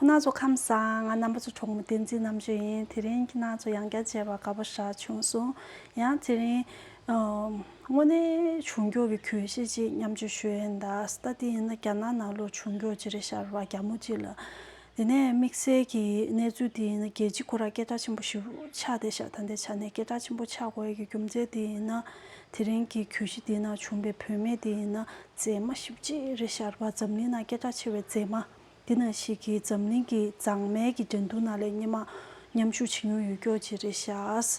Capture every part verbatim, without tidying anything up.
ཁྱེད་རྣམ་ཚོ་ཁམས་བཟང་། ང་རྣམ་པ་ཚོ་གྲོགས་མོ་བསྟན་འཛིན་རྣམ་དཔྱོད་ཡིན། དེ་རིང་ཁྱེད་རྣམ་ཚོ་ཡང་བསྐྱར་མཇལ་བར་དགའ་པོ་ཞེ་དྲག་བྱུང་སོང་། ཡང་དེ་རིང་ཨ་དངོས་གནས་བྱུང་རྒྱུ་གི་གྱོད་གཞི་ཅིག་མཉམ་སྤྱོད་ཞུ་ཡས་ཡིན། ད་ད་དེ་ཡིན་ན་རྒྱ་ནག་ནང་ལོགས་བྱུང་རྒྱུ་ཅིག་རེད་ཤག་ར་བ། རྒྱ་མོ་ཅིག་ལ། དེ་ནས་དམིགས་བསལ་གྱི་གནས་ཚུལ་དེ་ཡིན་ན་རྒྱལ་སྤྱི་ཁོ་རང་སྐད་གྲགས་ཆེན་པོ་ཞེ་པོ་ཆགས་བསྡད་ཤག་ད་ལྟའི་ཆ་ནས་སྐད་གྲགས་ཆེན་པོ་ཆགས་དགོས་ཡས་ཀྱི་རྒྱུ་མཚན་དེ་ཡིན་ན། དེ་རིང་གི་གྱོད་གཞི་དེའི་ནང་བྱུང་བའི་བུད་མེད་དེ་ཡིན་ན་མཛེས་མ་ཞེ་པོ་ཅིག་རེད་ཤག་ར་བ། འཛམ་གླིང་ནང་སྐད་གྲགས་ཆེ་བའི་མཛེས་མ། འདི་ནང་བཞིན་གྱི་འཛམ་གླིང་གི་མཛངས་མའི་གི་འགྲན་བསྡུར་ནང་ལ་སྔོན་མ་མཉམ་ཞུགས་བྱེད་མྱོང་ཡོད་ཀྱོག་ཅིག་རེད་ཤག་བྱས་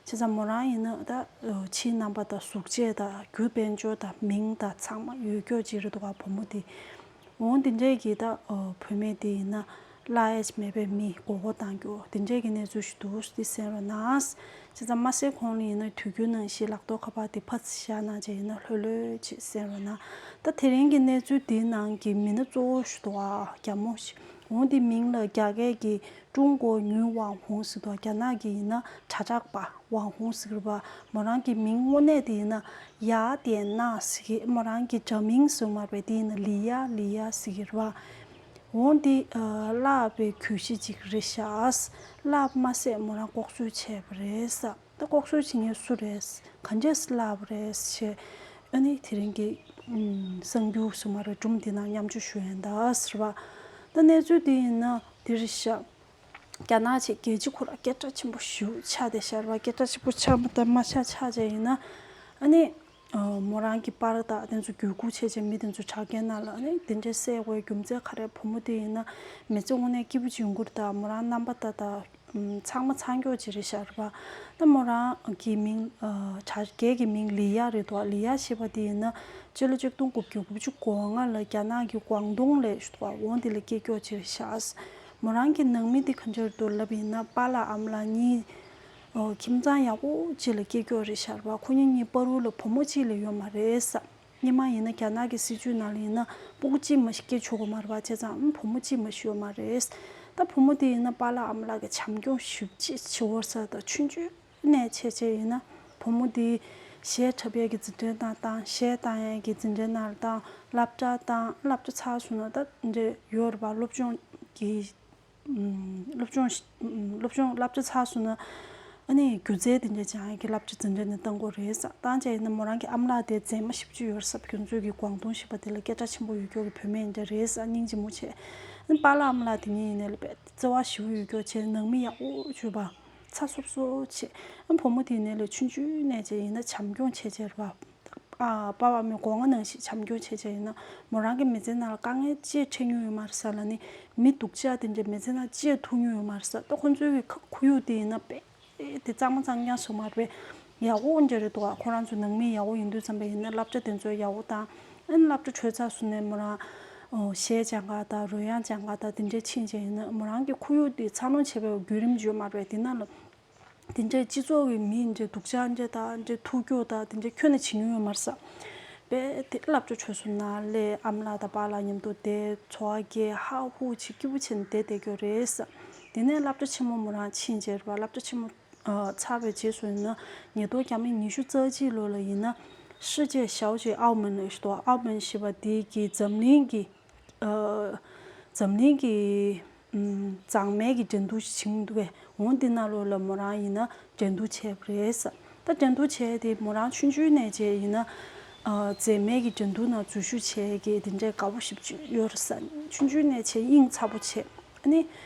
ཙང་མོ་རང་ཡིན་ན་ད་ཕྱིའི་རྣམ་པ་དང་གཟུགས་བྱད་དང་རྒྱུ་དཔལ་འབྱོར་དང་མིང་དང་ཚང་མ་ཡོད་ཀྱོག་ཅིག་རེད་འདུག་ག་བུ་མོ་དེ། འོང་དེ་འདྲས་ཀྱི་ད་བུད་མེད་དེ་ཡིན་ན་བརླག་ཡས་མེད་པའི་མི་མགོ་སྐོར་བཏང་རྒྱུ་དེ་འདྲས་ཀྱི་གནས་ཚུལ་ཞིག་འདུག་དེ་གསན་རོགས་གནང་། བྱས་ཙང་མ་སེ་ཁོང་ལ་ཡིན་ན་དུས་རྒྱུན་ནང་བཞིན་ལག་ཐོག་ཁ་པར་དེ་ཕར་ཙམ་བཞག་གནང་བྱས་ཡིན་ན་ལྷོད་ལྷོད་ཅིག་གསན་རོགས་གནང་། ད་དེ་རིང་གི་གནས་ཚུལ་འདིའི་ནང་གི་མི་སྣ་གཙོ་བོ་ཞིག་འདུག་ཨ། རྒྱ་མོ་ཞིག་འོང་དེ་མིང་ལ་རྒྱ་སྐད་ཀྱི་ཀྲུང་གོ་ཉུའུ་ཝང་ཧུང་ཟེར་འདུག་རྒྱ་ནག་གི་ཡིན་ན་གྲ་གྲགས་པ་ཝང་ཧུང་ཟེར་གི་རེད་པ། མོ་རང་གི་མིང་དངོས་གནས་དེ་ཡིན་ན་ཡ་དེན་ན་ཟེར་གི། མོ་རང་གི་དྲ་མིང་ཟེར་མ་རེད་པས། དེ་ཡིན་ན་ལི་ཡ་ལི་ཡ་ཟེར་གི་རེད་པ། འོང་དེ་ཨ་བརླག་པའི་གྱོད་གཞི་ཅིག་རེད་ཤག་བརླག་མ་ཟད་མོ་རང་ལྐོག་གསོད་བྱས་པ་རེད་ས། ད་ལྐོག་གསོད་བྱེད་མཁན་སུ་རེད། ག་འདྲས་བརླག་པ་རེད་ཞེས། ཨ་ནི་དེ་རིང་གི་ཨུམ་གསར་འགྱུར་ཟེར་མ་རེད། སྒྲུང་འདི་ནང་མཉམ་སྤྱོད་ཞུ་ཡས་ཡིན་ད་ཟེར་བ། ད་གནས་ཚུལ་འདི་ཡིན་ན་འདི་རེད་ཤག་རྒྱ་ནག་ཆེ་རྒྱལ་སྤྱི་ཁོ་རང་སྐད་གྲགས་ཆེན་པོ་ཞེ་པོ་ཆགས་བསྡད་ཤག་ར་བ། སྐད་གྲགས་ཆེན་པོ་ཆགས་མ་ད་མ་ཆགས་ཆགས་བྱས་ཡིན་ན། ཨ་ནི་ཨ་མོ་རང་གི་པར་དང་དེ་ཚོ་བརྒྱུད་སྐུར་བྱས་བྱས་མི་དེ་ཚོ་དྲ་རྒྱའི་ནང་ལ་ཨ་ནི་དེ་འདྲས་བསད་དགོས་རྒྱུ་མཚན་ག་རེ། བུ་མོ་དེ་ཡིན་ན་མི་ཚེ་དངོས་གནས་སྐྱིད་པོ་ཅིག་ཡོང་གི་རེད། ད་མོ་རང་རྣམ་པ་ད་ད་ཨུམ་ཚང་མ་ཚང་ཀྱོག་ཅིག་རེད་ཤག་ར་བ། ད་མོ་རང་གི་མིང་ཨ་དྲ་རྒྱའི་གི་མིང་ལི་ཡ་རེད་འདུག་ལི་ཡ་ཞེས་པ་དེ་ཡིན་ན་སྤྱི་ལོ་ཆིག་སྟོང་དགུ་བརྒྱ་དགུ་བཅུ་གོ་ལྔ་ལ་རྒྱ་ནག་གི་ཀོང་ཏུང་ལ་ཞུ་འདུག་འོང་དེ་ལ་སྐྱེས་ཀྱོག་ཅིག་རེད་ཤག་མོ་རང་གི་ནང་མི་དེ་ག་འདྲ་རེད་འདུག་ལབ་ཡིན་ན་པཱ་ལགས་ཨ་མ་ལགས་གཉིས་ཨོ་ཁྱིམ་ཚང་ཡག་པོ་ཅིག་ལ་སྐྱེས་ཀྱོག་རེད་ཤག་ར་བ། ཁོ་གཉིས་གཉིས་བར་དུ་ལ་བུ་མོ་གཅིག་ལས་ཡོད་མ་རེད་ས། སྔོན་མ་ཡིན་ན་རྒྱ་ནག་གི་སྲིད་ཇུས་ནང་ལ་ཡིན་ན་སྤུ་གུ་གཅིག་མ་གཏོགས་སྐྱེ་ཆོག་གི་མ་རེད་པ། བྱས་ཙང་ཨ་བུ་མོ་གཅིག་མ་གཏོགས་ཡོད་མ་རེད། ད་བུ་མོ་དེ་ཡིན་ན་པཱ་ལགས་ཨ་མ་ལགས་ཀྱིས་བྱམས་སྐྱོང་ཞེ་པོ་ཅིག་བྱེད་ཀྱོག་ས། ད་ཆུང་ཆུང་ནས་བྱས་བྱས་ཡིན་ན་བུ་མོ་དེ་གཞས་འཁྲབ་ཡས་ཀྱི་འཛིན་གྲྭའི་ནང་བཏང་། གཞས་བཏང་ཡས་ཀྱི་འཛིན་གྲྭའི་ནང་ལ་བཏང་། སློབ་གྲྭ་བཏང་། སློབ་གྲྭ་ཚར་སོང་ན་ད་འདྲ་ཡོད་རེད་པ། སློབ་སྦྱོང་གི་སློབ་སྦྱོང་སློབ་སྦྱོང་སློབ་གྲྭ་ཚར་སོང་ན་ཨ་ནི་སྒྱུ་རྩལ་དེ་འདྲ་སྦྱང་ཡས་ཀྱི་སློབ་གྲྭ་འཛིན་གྲྭ་ནས་བཏང་དགོས་རེད་ས། བཏང་བྱས་ཡིན་ན་མོ་རང་གི་ཨ་མ་ལགས་དེ་མཛེས་མ་ཞེ་པོ་ཅིག་ཡོད་རེད་ས། ཁྱོད་ཚོའི་གི་ཀོང་ཏུང་ཞེས་པ་དེ་ལ་སྐད་གྲགས་ཆེན་པོ་ཡོད་ཀྱོག་གི་བུད་མེད་འདྲ་རེད་ས། སྙིང་རྗེ་མོ་བྱས། ཨ་ནི་པཱ་ལགས་ཨ་མ་ལགས་དེ་གཉིས་ཡིན་ནའི་ལ་དཔེ་བརྩེ་བ་ཞེ་པོ་ཡོད་ཀྱོག་བྱས། ནང་མི་ཡག་པོ་བྱས་པ། ཚ་སོབ་སོབ་བྱས། ཨ་བུ་མོ་དེ་ཡིན་ནའི་ལ་ཆུང་ཆུང་ནས་བྱས་ཡིན་ན་བྱམས་སྐྱོང་བྱས་བྱས་རེད་པ། ཨ་པཱ་ཕ་མའི་སྒོ་ང་ནང་བཞིན་བྱམས་སྐྱོང་བྱས་བྱས་ཡིན་ན་མོ་རང་གི་མི་ཚེ་ནང་ལ་དཀའ་ངལ་ཅིག་འཕྲད་མྱོང་ཡོད་མ་རེད་ས། ལ་ནི་མི་སྡུག་ཅག་དེ་འདྲ་མི་ཚེ་ནང་ཅིག་ཐུག་མྱོང་ཡོད་མ་རེད་ས། ད་ཁོ་ཚོའི་གི་ཁ་ཁོར་ཡུག་དེ་ཡིན་ན་དཔེ་དེ་གཙང་མ་གཙང་རྐྱང་བཟོ་མ་རེད། ཡག་པོ་འདྲ་རེད་འདུག་ཨ། ཁོ་རང་ཚོ་ནང་མི་ཡག་པོ་ཡིན་དུས་ཙམ་པ་ཡིན་ན་སློབ་གྲྭ་དེ་ཚོ་ཡག་པོ་བཏང་། ཨ་ནི་སློབ་གྲྭ་གྲོལ་ཚར་སོང་ནས་མོ་རང་ཨོ་གཞས་སྦྱང་ག་དང་རོལ་དབྱངས་སྦྱང་ག་དང་དེ་འདྲ་ཕྱིན་བྱས་ཡིན་ན་མོ་རང་གི་ཁོར་ཡུག་དེ་འཚར་ལོངས་བྱེད་པའི་བརྒྱུད་རིམ་ཡོད་མ་རེད། དེ་ནང་ལ། དེ་འདྲའི་སྤྱི་ཚོགས་ཀྱི་མི་འདྲ་སྡུག་ཅག་འདྲ་དང་འདྲ་ཐུག་རྒྱུ་དང་དེ་འདྲ་ཁྱོན་ནས་བྱེད་མྱོང་ཡོད་མ་རེད་ས། དཔེ་དེ་སློབ་གྲྭ་གྲོལ་སོང་ན་ལས་ཨ་མ་ལགས་དང་པཱ་ལགས་མཉམ་དུ་བསྡད། འཚོ་བ་སྐྱེལ། ཧ་ཧུ་བྱེད་སྐྱིད་པོ་བྱས་ནས་བསྡད་བསྡད་རྒྱུ་རེད་ས། དེ་ནས་སློབ་གྲྭ་ཆེན་མོ་མོ་རང་ཕྱིན་རྗེས་རེད་པ། སློབ་གྲྭ་ཆེན་མོ་ཨ་ཚར་བའི་རྗེས་སུ་ཡིན་ན་ཉིས་སྟོང་བརྒྱ་མེད་ཉི་ཤུ་རྩ་གཅིག་ལོ་ལ་ཡིན་ན་世界小姐澳门ཞུ་དོ། ཨའོ་མན་ཞེས་པ་དེ་གི་འཛམ་གླིང་གི་ཨ་འཛམ་གླིང་གི་ཨམ་མཛངས་མའི་གི་འགྲན་བསྡུར་ཞིག་བྱུང་འདུག་གས། འོང་འདི་ནང་ལོགས་ལ་མོ་རང་ཡིན་ན་འགྲན་བསྡུར་བྱས་པ་རེད་ས། ད་འགྲན་བསྡུར་བྱས་ཏེ་མོ་རང་ཆུང་ཆུང་ནས་བྱས་ཡིན་ན་ཨ་མཛེས་མའི་གི་འགྲན་བསྡུར་ནང་འཛུལ་ཞུགས་བྱས་ཀྱི་དེ་འདྲའི་དགའ་པོ་ཞེ་པོ་ཅིག་ཡོད་རེད་ས། ཆུང་ཆུང་ནས་བྱས་དབྱིངས་ཚ་པོ་བྱས། ཨ་ནི་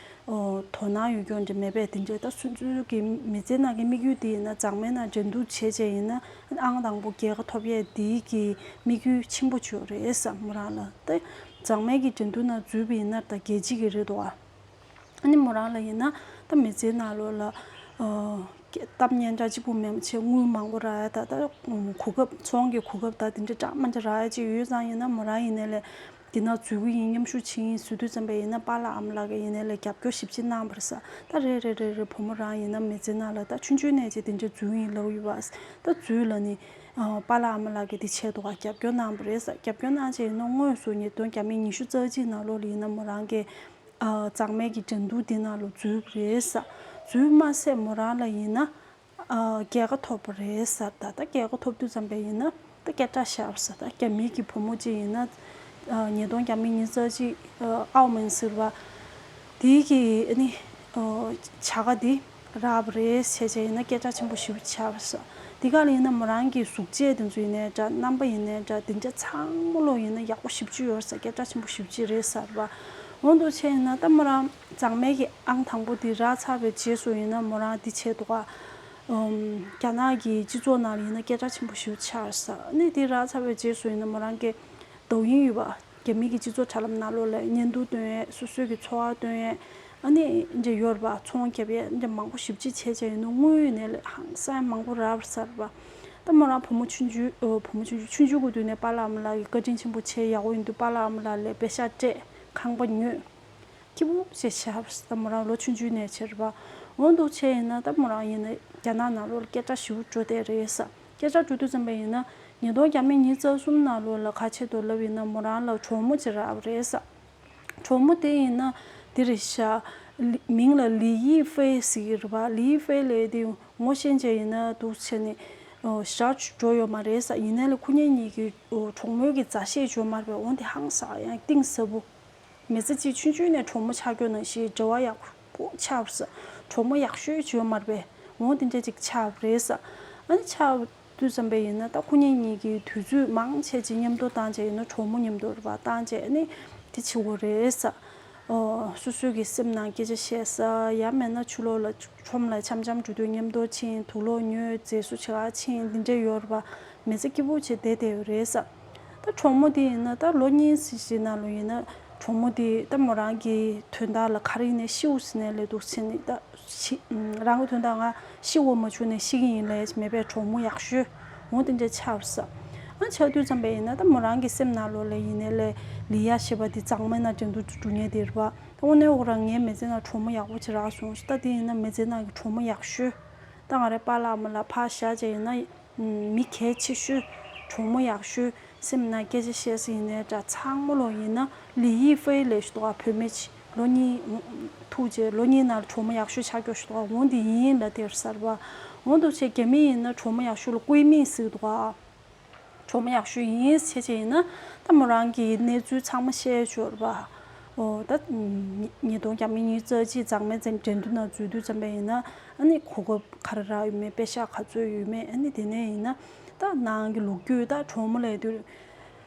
ཨོ་དོ་སྣང་ཡོད་རྒྱུ་འདྲ་མེད་པས། དེ་འདྲའི་ད་སོ་སོའི་གི་མི་ཚེ་ནང་གི་དམིགས་ཡུལ་དེ་ཡིན་ན་མཛངས་མའི་ནང་འགྲན་བསྡུར་བྱས་བྱས་ཡིན་ན་ཨང་དང་པོ་རྒྱལ་ཁ་ཐོབ་ཡས་དེའི་གི་དམིགས་ཡུལ་ཆེན་པོ་ཅིག་རེད་ས། མོ་རང་ལ་ད་མཛངས་མའི་གི་འགྲན་བསྡུར་ནང་འཛུལ་བ་ཡིན་ན་ད་རྒྱལ་སྤྱི་གི་རེད་འདུག་ཨ། ཨ་ནི་མོ་རང་ལ་ཡིན་ན་ད་མི་ཚེའི་ནང་ལོགས་ལ་ཨོ་གཏམ་སྙན་གྲགས་གཅིག་པུ་མེད་པ་བྱས་དངུལ་མང་པོ་རག་ཡ་ད་ད་གོ་སྐབས་ཚོང་གི་གོ་སྐབས་ད་དེ་འདྲ་འདྲ་མི་འདྲ་རག་ཡ་ཅིག་ཡོད་ཙང་ཡིན་ན་མོ་རང་ཡིན་ནའི་ལས། འདི་ནང་འཛུལ་གྱི་ཡིན། མཉམ་ཞུགས་བྱེད་ཀྱི་ཡིན་ཟེར་དུས་ཙམ་པ་ཡིན་ན་པཱ་ལགས་ཨ་མ་ལགས་ཀྱིས་ཡིན་ནའི་ལས་རྒྱབ་སྐྱོར་ཞེ་པོ་ཅིག་གནང་བ་རེད་ས། ད་རེད་རེད་རེད་རེད། བུ་མོ་རང་ཡིན་ན་མི་ཚེ་ནང་ལ་ད་ཆུང་ཆུང་ནས་ཅིག་དེ་འདྲ་འཛུལ་གྱི་ཡིན་ལབ་ཡོད་པ། ད་འཛུལ་ལབ་ནི་ཨ་པཱ་ལགས་ཨ་མ་ལགས་ཀྱིས་འདི་བྱས་འདུག་ག། རྒྱབ་སྐྱོར་གནང་བ་རེད་ས། རྒྱབ་སྐྱོར་གནང་བྱས་ཡིན་ན་དངོས་སུ་ཉིས་སྟོང་བརྒྱ་མེད་ཉི་ཤུ་རྩ་གཅིག་ནང་ལོགས་ལ་ཡིན་ན་མོ་རང་གིས་ཨ་མཛངས་མའི་གི་འགྲན་བསྡུར་འདི་ནང་ལ་འཛུལ་བ་རེད་ས། འཛུལ་མ་ཟད་མོ་རང་ལ་ཡིན་ན། ཨ་རྒྱལ་ཁ་ཐོབ་པ་རེད་ཟེར། ད་ད་རྒྱལ་ཁ་ཐོབ་དུས་ཙམ་པ་ཡིན་ན་ད་སྐད་གྲགས་ཤར་བ་ཟེར། ད་རྒྱ་མི་གི་བུ་མོ་གཅིག་ཡིན་ན་ཨ་ཉིས་སྟོང་བརྒྱ་མེད་ཉི་ཤུ་རྩ་གཅིག་ཨ་ཨའོ་མན་ཟེར་བ་ དེའི་གི་ཨ་ནི་ཨོ་བྱ་དགའ་འདི་རག་པ་རེད་ཟེར་བྱས་ཡིན་ན་སྐད་གྲགས་ཆེན་པོ་ཞེ་པོ་ཆགས་པ་རེད། འདི་ག་ལ་ཡིན་ན་མོ་རང་གི་གཟུགས་བྱད་དེ་ཚོ་ཡིན་ནའི་འདྲ། རྣམ་པ་ཡིན་ནའི་འདྲ། དེ་འདྲ་ཚང་མ་ལོ་ཡིན་ན་ཡག་པོ་ཞེ་པོ་ཅིག་ཡོད་རེད་ཟེར། སྐད་གྲགས་ཆེན་པོ་ཞེ་པོ་ཅིག་རེད་ཟེར་བ། འོ་འདུག་བྱས་ཡིན་ན་ད་མོ་རང་མཛངས་མའི་གི་ཨང་དང་པོ་འདི་རག་ཚར་བའི་རྗེས་སུ་ཡིན་ན་མོ་རང་འདི་བྱས་འདུག་ག་ཨམ། རྒྱ་ནག་གི་སྤྱི་ཚོགས་ནང་ལ་ཡིན་ན་སྐད་གྲགས་ཆེན་པོ་ཞེ་པོ་ཆགས་རེད་ཟེར། ཨ་ནི་འདི་རག་ཚར་བའི་རྗེས་སུ་ཡིན་ན་མོ་རང་གི་དོ་དབྱིངས་ཡོད་པ། རྒྱ་མི་གི་སྤྱི་ཚོགས་དྲ་ལམ་ནང་ལོགས་ལ་བརྙན་ཐུང་སྟོན་ཡས། སོ་སོའི་གི་འཚོ་བ་སྟོན་ཡས། ཨ་ནི་འདྲ་ཡོད་རེད་པ། ཚོང་རྒྱབ་ཡས་འདྲ་མང་པོ་ཞེ་པོ་ཅིག་བྱས་བྱས་ཡིན་ན་དངུལ་ཡོད་ནའི་ལས་ཧང་སང་མང་པོ་རག་པ་རེད་ཟེར་བ། ད་མོ་རང་བུ་མོ་ཆུང་ཆུང་། ཨོ། བུ་མོ་ཆུང་ཆུང་། ཆུང་ཆུང་གི་དུས་ནས་པཱ་ལགས་ཨ་མ་ལགས་ཀྱི་བཀའ་དྲིན་ཆེན་པོ་བྱས་ཡག་པོ་ཡིན་དུས་པཱ་ལགས་ཨ་མ་ལགས་ལས་པེ་ཤག་སྤྲད། ཁང་པ་ཉོས། སྐྱིད་པོ་བྱས་བཞག་པ་རེད། ད་མོ་རང་ལོ་ཆུང་ཆུང་ནས་བྱས་རེད་པ། འོ་འདུག་བྱས་ཡིན་ན་ད་མོ་རང་ཡིན་ན་རྒྱ་ནག་ནང་ལོགས་ལ་སྐད་གྲགས་ཞེ་པོ་འགྲོ་བསྡད་རེད་ཟེར། སྐད་གྲགས་འགྲོ་དུས་ཙམ་པ་ཡིན་ན་ཉིས་སྟོང་བརྒྱ་མེད་ཉི་ཤུ་རྩ་གསུམ་ནང་ལོགས་ལ་ཁ་ཆེ་དུ་ལབ་ཡིན་ན་མོ་རང་ལ་གྲོགས་མོ་ཅིག་རག་པ་རེད་ཟེར། གྲོགས་མོ་དེ་ཡིན་ན་འདི་རེད་ཤག་ལི། མིང་ལ་ལི་ཡི་ཧྥེ་ཟེར་གྱི་རེད་པ། ལི་ཡི་ཧྥེ་ལབ་དེ་ངོ་ཤེས་བྱས་ཡིན་ན་འདུག་བྱས་ནས་ཨོ་ཞེ་དྲག་འགྲོ་ཡོད་མ་རེད་ཟེར། ཡིན་ནའི་ལས་ཁོ་གཉིས་གཉིས་ཀྱི་ཨོ་གྲོགས་མོའི་གི་མཛའ་བཤེས་ཡོད་མ་རེད་པས། འོ་དེ་ཧང་སང་ཡང་གཏིང་ཟབ་པོ། མི་ཚེ་གཅིག་ཆུང་ཆུང་ནས་གྲོགས་མོ་ཆགས་རྒྱུ་ནང་བཞིན་འབྲེལ་བ་ཡག་པོ་ཆགས་པ་རེད་ཟེར། གྲོགས་མོ་ཡག་ཤོས་ཅིག་ཡོད་མ་རེད་པས། འོ་དེ་འདྲ་ཅིག་ཆགས་པ་རེད་ཟེར། ཨ་ནི་ཆགས་དུས་ཙམ་པ་ཡིན་ན་ད་ཁོ་གཉིས་གཉིས་ཀྱིས་དུས་ཚོད་མང་ཆེ་ཅིག་མཉམ་དུ་བཏང་བྱས་ཡིན་ན་གྲོགས་མོ་མཉམ་དུ་རེད་པ། བཏང་བྱས་ཨ་ནི་དེ་བྱེད་དགོས་རེད་ཟེར། ཨོ། སོ་སོའི་གི་སེམས་ནང་སྐད་ཆ་བཤད་ས། ཡང་མིན་ན་ཕྱི་ལོགས་ལ་ཁྲོམ་ལ་འཆམ་འཆམ་འགྲོ་དུས་མཉམ་དུ་ཕྱིན། དུག་ལོག་ཉོས། མཛེས་བཟོ་བྱེད་ག་ཕྱིན། འདི་འདྲ་ཡོད་རེད་པ། མི་ཚེ་སྐྱིད་པོ་བྱས་བསྡད་བསྡད་ཡོད་རེད་ཟེར། ད་གྲོགས་མོ་དེ་ཡིན་ན་ད་ལོ་གཉིས་ཙམ་ཞིག་ནང་ལོགས་ཡིན་ན་གྲོགས་མོ་དེ་ད་མོ་རང་གི་དོན་དག་ལ་ག་རེ་ཡིན་ནའི་ཤི་འོ་ཟེར་ནའི་ལས་འདུག་ཟེར་ནས། ད་ཤི། རང་གི་དོན་དག་ང་ཤི་འོ་མ་བྱུང་ནས་ཤི་གི་ཡིན་ལབ་ཡ་ཞིག་མེད་པས། གྲོགས་མོ་ཡག་ཤོས་འོ་དེ་འདྲ་ཆགས་པ་རེད་ཟེར། ཨ་ཆགས་དུས་ཙམ་པ་ཡིན་ན་ད་མོ་རང་གི་སེམས་ནང་ལོགས་ལ་ཡིན་ནའི་ལས་ལི་ཡ་ཞེས་པ་དེ་མཛངས་མ་ནང་འགྲན་བསྡུར་འགྲོ་མཁན་དེ་རེད་པ། ད་དངོས་གནས་ཁོ་རང་ངའི་མི་ཚེ་ནང་གྲོགས་མོ་ཡག་པོ་ཅིག་རག་སོང་། ད་དེ་ཡིན་ན་མི་ཚེ་ནང་གི་གྲོགས་མོ་ཡག་ཤོས། ད་ང་རའི་པཱ་ལགས་ཨ་མ་ལགས་ཕར་བཞག་བྱས་ཡིན་ན། མི་གལ་ཆེ་ཤོས། གྲོགས་མོ་ཡག་ཤོས། སེམས་ནང་སྐད་ཆ་བཤད་ས་ཡིན་ནའི་འདྲ། ཚང་མ་ལོ་ཡིན་ན་ལི་ཡི་ཧྥེ་ལབ་ཞིག་འདུག་ག་བུད་མེད་ཅིག་ལོ་གཉིས་ཐུག་རྗེས་ལོ་གཉིས་ནང་ལ་གྲོགས་མོ་ཡག་ཤོས་ཆགས་རྒྱུ་ཞིག་འདུག་ག་འོ་འདི་ཡིན་ལབ་དེ་རེད་ཟེར་བ། འོ་འདུག་བྱས་རྒྱ་མི་ཡིན་ན་གྲོགས་མོ་ཡག་ཤོས་ལ་ཀུའི་མིང་ཟེར་གི་འདུག་ག་གྲོགས་མོ་ཡག་ཤོས་ཡིན་ཟེར་བྱས་ཡིན་ན་ད་མོ་རང་གི་གནས་ཚུལ་ཚང་མ་བཤད་ཆོག་རེད་པ། ཨོ་ད་ཉིས་ཉིས་སྟོང་བརྒྱ་མེད་ཉི་ཤུ་རྩ་གཅིག་མཛངས་མའི་འགྲན་བསྡུར་ནང་འཛུལ་དུས་ཙམ་པ་ཡིན་ན་ཨ་ནི་གོ་སྐབས་ག་རེ་རག་ཡོད་མེད། པེ་ཤག་ག་ཚོད་ཡོད་མེད། ཨ་ནི་དེ་ནས་ཡིན་ན་ད་ནང་གི་ལོ་རྒྱུས། ད་གྲོགས་མོ་ལབ་དུས་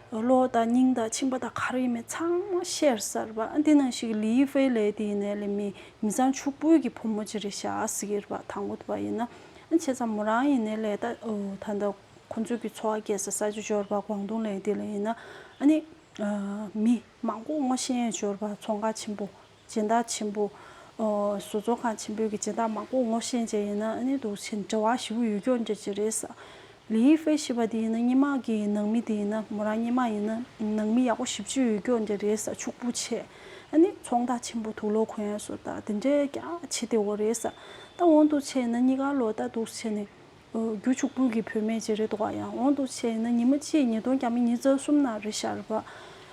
བློ་དང་སྙིང་དང་མཆིན་པ་དང་ག་རེ་ཡིན་མེད་ཚང་མ་ཤེར་ཟེར་བ། ཨ་འདི་ནང་བཞིན་གྱི་ལི་ཧྥེ་ལབ་དེ་ཡིན་ནའི་ལས་མི་མི་ཚང་ཕྱུག་པོའི་གི་བུ་མོ་ཅིག་རེད་ཤག་ཟེར་གྱི་རེད་པ། དང་པོ་དེ་བ་ཡིན་ན། ཨ་བྱས་ཙང་མོ་རང་ཡིན་ནའི་ལས་ད་ཨོ་ད་ལྟ་ཁོང་ཚོའི་གི་འཚོ་བ་སྐྱེལ་ས་ས་ཆ་འབྱོར་བ་ཀོང་ཏུང་ལབ་དེ་ལ་ཡིན་ན་ཨ་ནི་མི་མང་པོ་ངོ་ཤེས་འབྱོར་བ། ཚོང་ཁང་ཆེན་པོ། སྦྱིན་བདག་ཆེན་པོ། ཨོ་བཟོ་ཚོང་ཁང་ཆེན་པོའི་གི་སྦྱིན་བདག་མང་པོ་ངོ་ཤེས་བྱས་ཡིན་ན་ཨ་ནི་འདུག་ཕྱིན་འབྲེལ་བ་ཞེ་པོ་ཡོད་རྒྱུ་འདྲ་ཅིག་རེད་ཟེར། ལི་ཧྥེ་ཞེས་པ་དེ་ཡིན་ན་སྔོན་མ་གི་ནང་མི་དེ་ཡིན་ན་མོ་རང་སྔོན་མ་ཡིན་ན་ནང་མི་ཡག་པོ་ཞེ་པོ་ཅིག་ཡོད་རྒྱུ་འདྲ་རེད་ཟེར། ཕྱུག་པོ་བྱས། ཨ་ནི་ཚོང་རྟགས་ཆེན་པོ། དུག་ལོག་གོན་ཡ་བཟོ་ལྟ་དེ་འདྲའི་ཀྱང་བྱེད་བསྡད་ཡོད་རེད་ཟེར། ད་འོ་འདུག་བྱས་ན་གཉིས་ཀ་ལོ་ད་འདུག་བྱས་ནས། ཨོ་རྒྱུ་ཕྱུག་པོའི་གི་བུད་མེད་ཅིག་རེད་འདུག་ག་ཡང་འོ་འདུག་བྱས་ན་ཉི་མ་གཅིག་ཉིས་སྟོང་བརྒྱ་མེད་ཉི་ཤུ་རྩ་གསུམ་ནང་རེད་ཤག་རེད་པ།